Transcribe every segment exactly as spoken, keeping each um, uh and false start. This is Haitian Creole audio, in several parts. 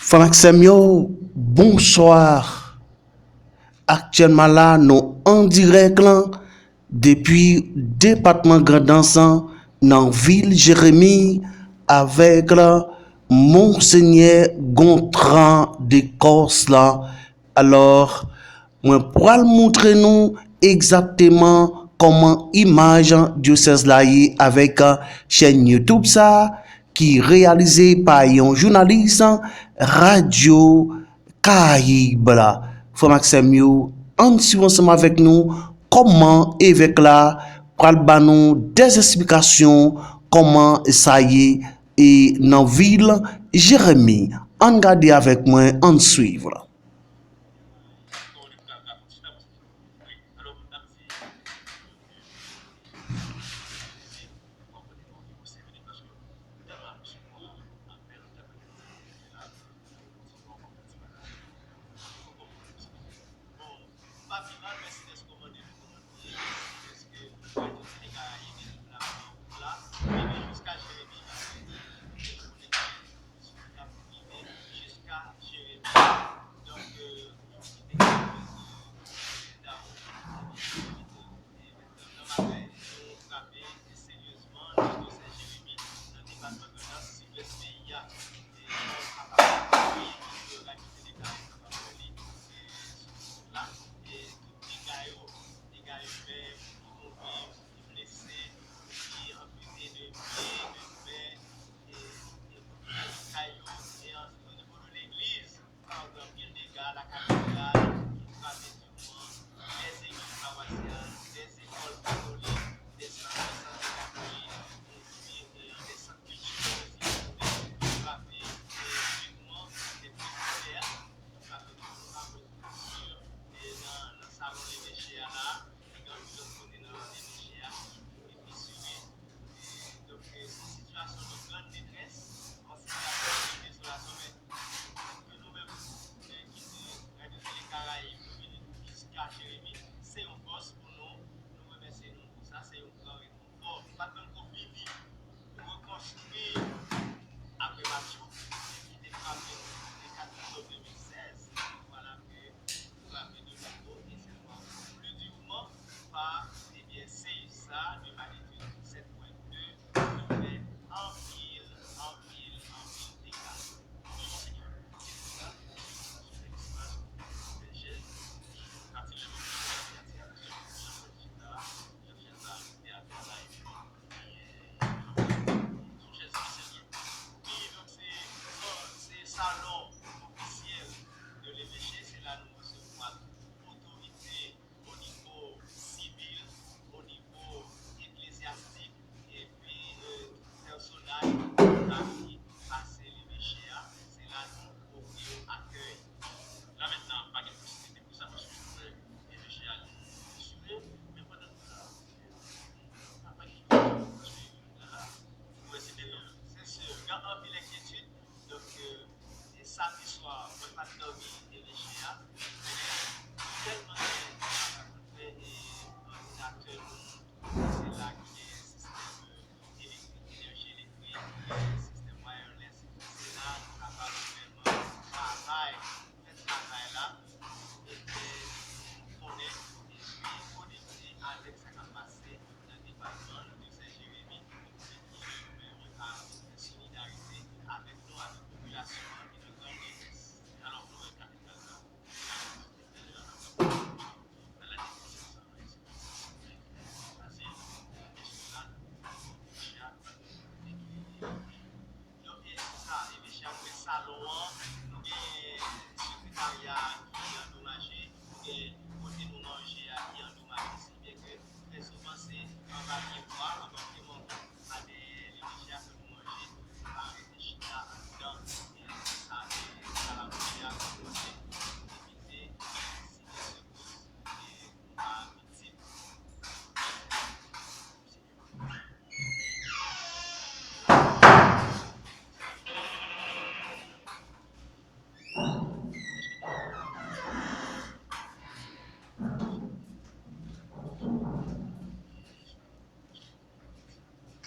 Frè m ak sè m yo, bonswa. Aktyèlman la, nou an dirèk lan depi depatman Grandans lan, nan vil Jeremi, avèk Monsenyè Gontran de Kòs lan. Alò, mwen pral moutre nou egzakteman kòman imaj dyosèz la ye avèk chèn YouTube sa a ki reyalize pa yon jounalis Radyo Karayib la. Frè m ak sè m yo, ann swiv ansanm avèk nou kòman evèk la pral ba nou dè esplikasyon kòman sa ye e nan vil Jeremi. Ann gade avèk mwen, ann swiv.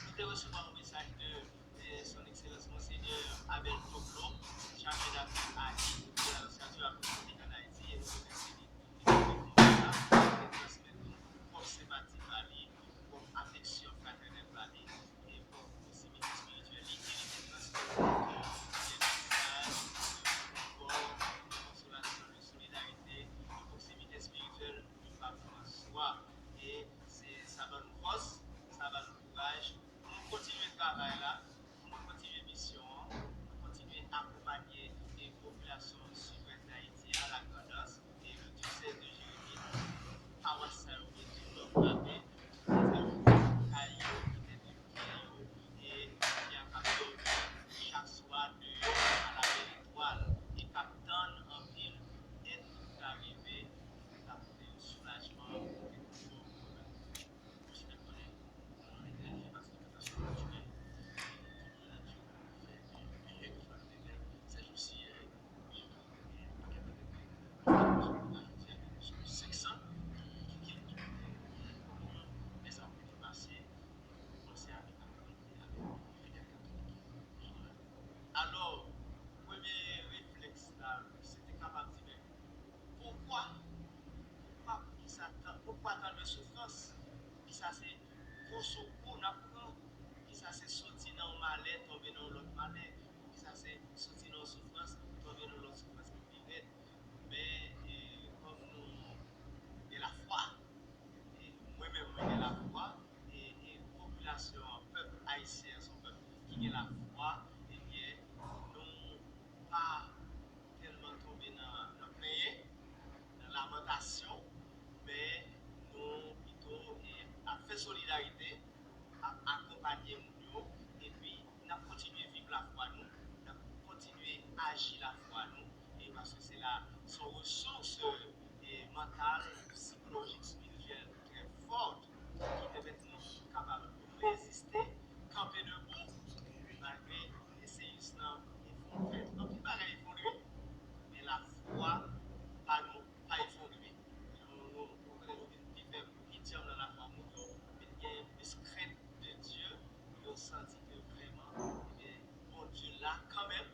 Nou te resevwa yon mesaj de, de Son Ekselans Monsenyè Abel Toclo, chaje dafè Sou kou n ap pran, kisa se soti nan yon malè, tonbe nan yon lòt malè, kisa se soti nan yon soufrans, tonbe nan yon lòt soufrans ki pi rèd. Men, e, kòm nou gen lafwa, e mwen menm, mwen gen lafwa, e, e popilasyon an, pèp ayisyen an, se yon pèp ki gen lafwa, ebyen, nou pa tèlman tonbe nan, nan plenyen, nan lamantasyon, men nou pito, e, ap fè solidarite, ap akonpanye moun yo, epi n ap kontinye viv lafwa nou, n ap kontinye aji lafwa nou, e paske se la, se yon resous, e, mantal, sikolojik, espirityèl trè fò ki pèmèt nou kapab reziste, kanpe debou, malgre Seyis lan efondre. Anpil bagay efondre, men lafwa pa nou pa efondre. Nou, nou, nou konnen nou vin pi fèb, pi dyanm nan lafwa moun yo, vin gen plis krent de Dye, yo santi ke vrèman, ebyen, Bondye la kanmenm,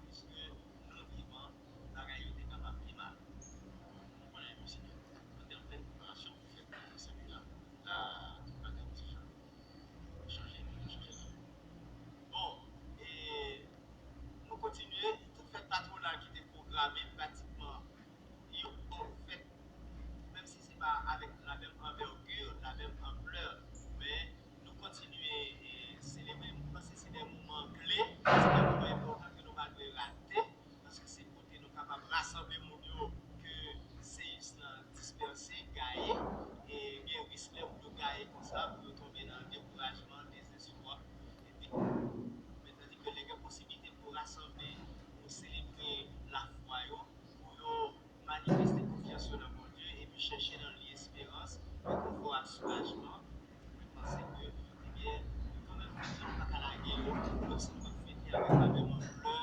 piske nou vivan, bagay yo te kapab pi mal. Nou konnen, monchè, nou te an plèn preparasyon pou fèt Sent Louis la, la, tout bagay ti jan chanje, chanje la. Bon, e nou kontinye, tout fèt patwonal ki te pwograme, pratikman, yo fèt, menm si se pa avèk la menm anvègi, la menm anplè, men nou kontinye, e, selebre. Mwen panse se de moman kle, se de moman enpòtan ke nou pa dwe rate, paske se kote nou kapab rasanble moun yo ke Seyis lan dispèse, gaye, e gen risk lè moun yo gaye konsa, pou yo tonbe nan dekourajman, dezespwa, epi, men tandis ke lè gen posiblite pou rasanble, pou selebre lafwa yo, pou yo manifeste konfyans yo nan Bondye epi chèche nan li esperans, rekonfò ak soulajman. Mwen panse ke, ebyen, yo kanmenm Bondye pa ka lage yo, menm si nou ap fete avèk la menm anplè,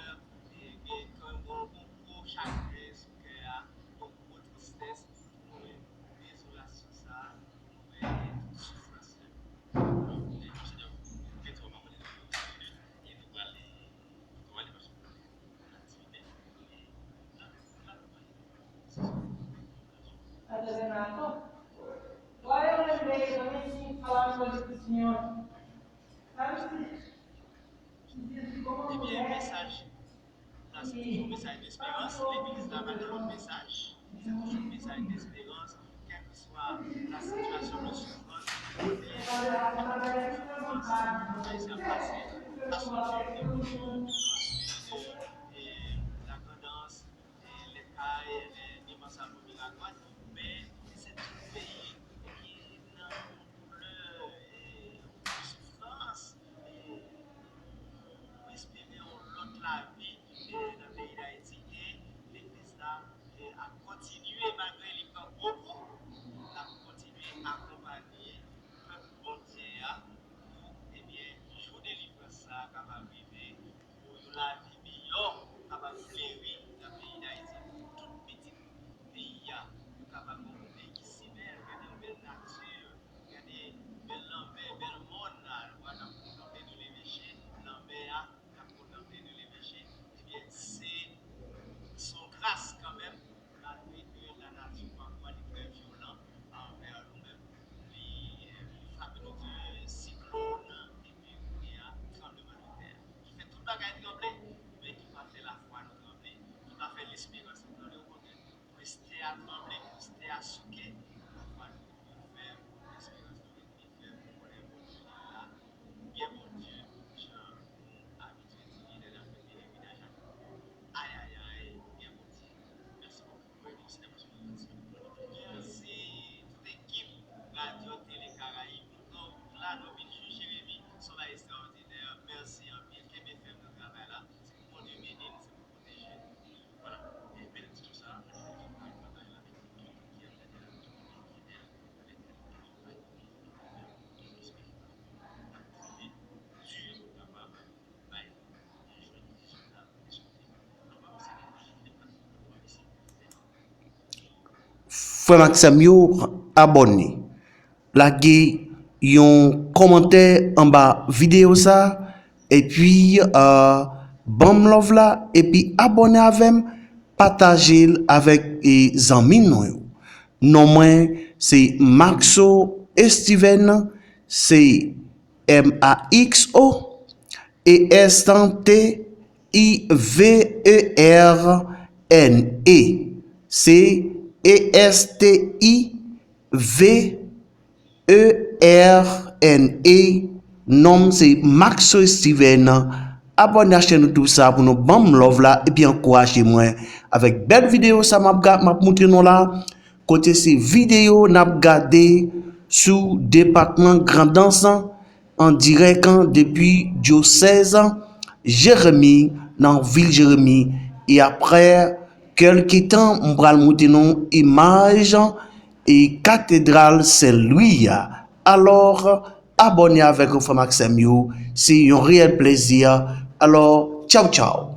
e gen kanmenm yon gwo chagren sou kè a, yon gwo tristès, nou wè dezolasyon sa a, nou wè tout soufrans yo. Donk, e, Monchè Dèbou, gen twa manman de nou kontinye, e nou prale, nou prale paske Ebyen, mesaj la, se toujou mesaj desperans. Legliz la pa gen lòt mesaj. Se toujou mesaj desperans, kèlkeswa la sitiyasyon de soufrans, kote Ayisyen ap pase, pa sonje ke nou soti de, e, lagrandans, e, lèkay, e, depans a Pomiradwad, men se tout peyi ki nan yon doulè, e, yon soufrans, e, nou espere yon lòt lavi, e, nan peyi Dayiti, e legliz la, e, ap kontinye, malgre li pran gwo kou, l ap kontinye akonpanye pèp Bondye a pou, ebyen, jou delivrans sa a kapab rive, pou yon lavi miyò kapab fleri nan peyi Dayiti, pou tout pitit peyi a, yo kapab gen yon peyi ki si bèl, gade yon bèl nati, gade bèl lanmè, bèl mòn la, nou wè n ap kontanple de leveche, lanmè a, n ap kontanple de leveche, ebyen, se, se yon gras kanmenm, malgre ke lanati pafwa li trè vyolan anvè nou menm, li, e, li frape nou de siklòn, epi kounye a, tranblemanntè. Ki fè tout bagay tranble, men ki pa fè lafwa nou tranble, ki pa fè lesperans nou tranble, okontrè, pou estè a tranble, pou estè a souke, lafwa nou vin pi fèb, lesperans nou vin pi fèb, nou konnen Bondye li la, gen Bondye, jan nou abitye di li lè n ap fè pelerinaj ak nou. Ayayay, gen Bondye. Mèsi bokou. Mèsi tout ekip Radyo Tele Karayib. Nou pran wout la, nou vin jwenn Jeremi. Se yon bagay ekstraòdinè. Mèsi anpil. Kenbe fèm nan travay la. Se pou Bondye beni n, se pou l pwoteje n. Vwala. E benediksyon sa a, nou fè l nan pataj la avèk tout moun ki ap gade la, tout moun ki fidèl. Avèk tout travay, tout travay, tout espirityèl. N ap priye, Dye kapab bay nou yon jwèt vizyon la. Frè m ak sè m yo, abòne. Lage yon kòmantè anba videyo sa, epi, euh, ban m love la, epi abòne avè m, pataje l avèk, e, zanmi nou yo. Non mwen se Maxo Steven, Se M A X O, E S T I V E R N E. Se E S T I V E R N E. Non m se Maxo Steven. Abòne a chèn YouTube sa pou nou ban m love la epi ankouraje mwen avèk bèl videyo sa m ap ga- m ap moutre nou la. Kote se videyo n ap gade sou depatman Grandans an dirèk depi dyosèz Jeremi nan vil Jeremi. E aprè kèlke tan m pral moutre nou imaj e katedral Sen Lwi a. Alò, abòne avèk nou frè m ak sè m yo. Se yon reyèl plezi. Alò, tchaw tchaw.